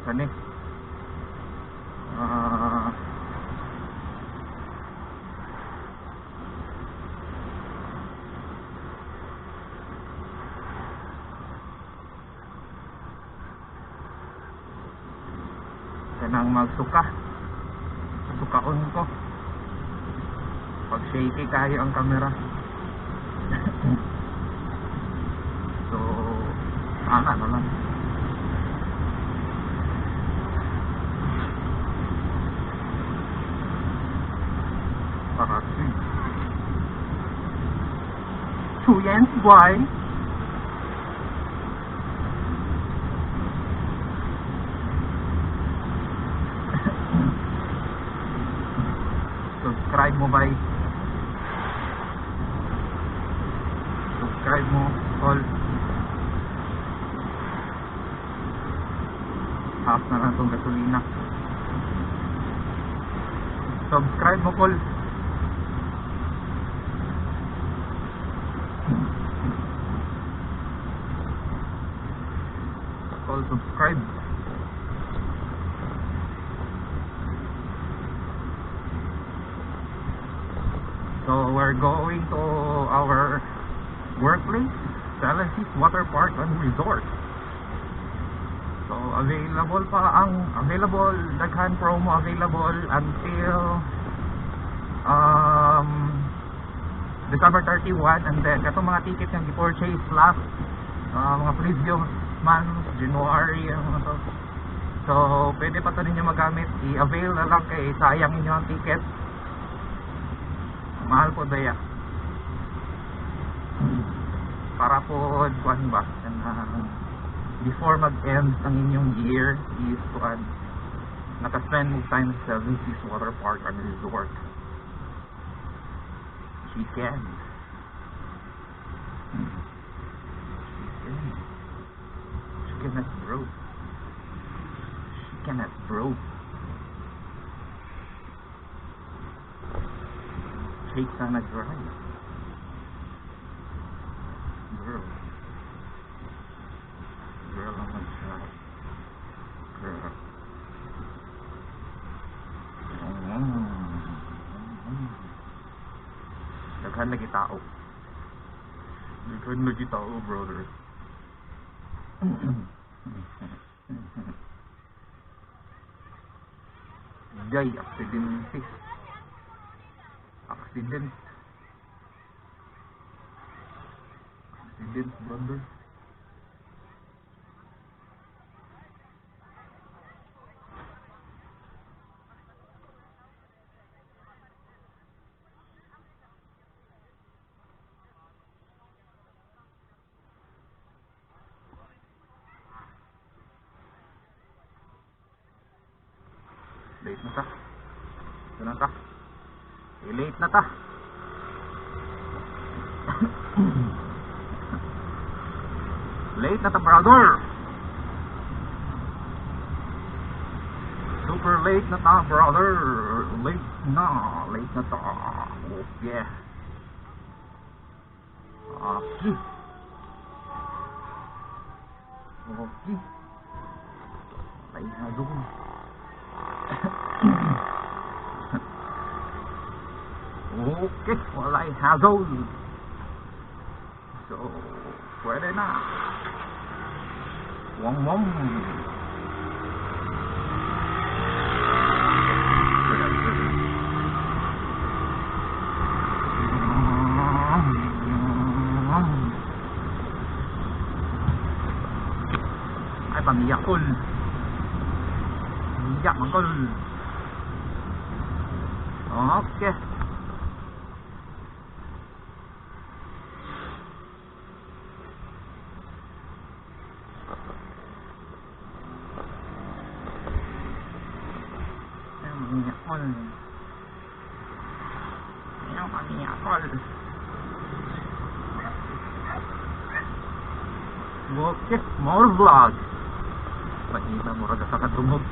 Kani. Kanang magsuka. Sukaon ko. Pag shaky kayo ang camera. So, ana na lang. Para 2 why? Subscribe mo bay. Subscribe mo all. Half na lang itong gasolina. Subscribe mo, Paul. Call subscribe. So we're going to our workplace, Seven Seas Water Park and Resort. So available pa ang available, daghan promo available until December 31, and then katong mga ticket nga gi-purchase last mga previous month, January, ang mga to. So pwede pa to ninyo magamit, i-avail na lang kay sayang inyo ang ticket. Mahal po daya. Para po kuan ba, kanang before mag-end ang inyong year is kuan naka-spend mo time sa Seven Seas Water Park and Resort. Chicken. Chicken. Chicken at bro. Chicken at bro. Shake na nag-drive. Girl. Girl ang nag-drive. Girl. Daghan lagi tao. Daghan lagi tao, brother. Jay, aksidente. Accident. Accident, brother. Late na ta. Ito na ta. Eh, late na ta. Late na ta, brother. Super late na ta, brother. Late na. Late na ta. Oh, yeah. Okay. Okay. Late na doon. Okay, walay hassle. So, pwede na. Wong wong. Ay, pamiyakol. Pamiyak, mangkol. Okay. Pamiyakol. Ayaw, pamiyakol. Okay, more vlog. Mahina, murag sa kadungog.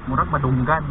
Murag madunggan.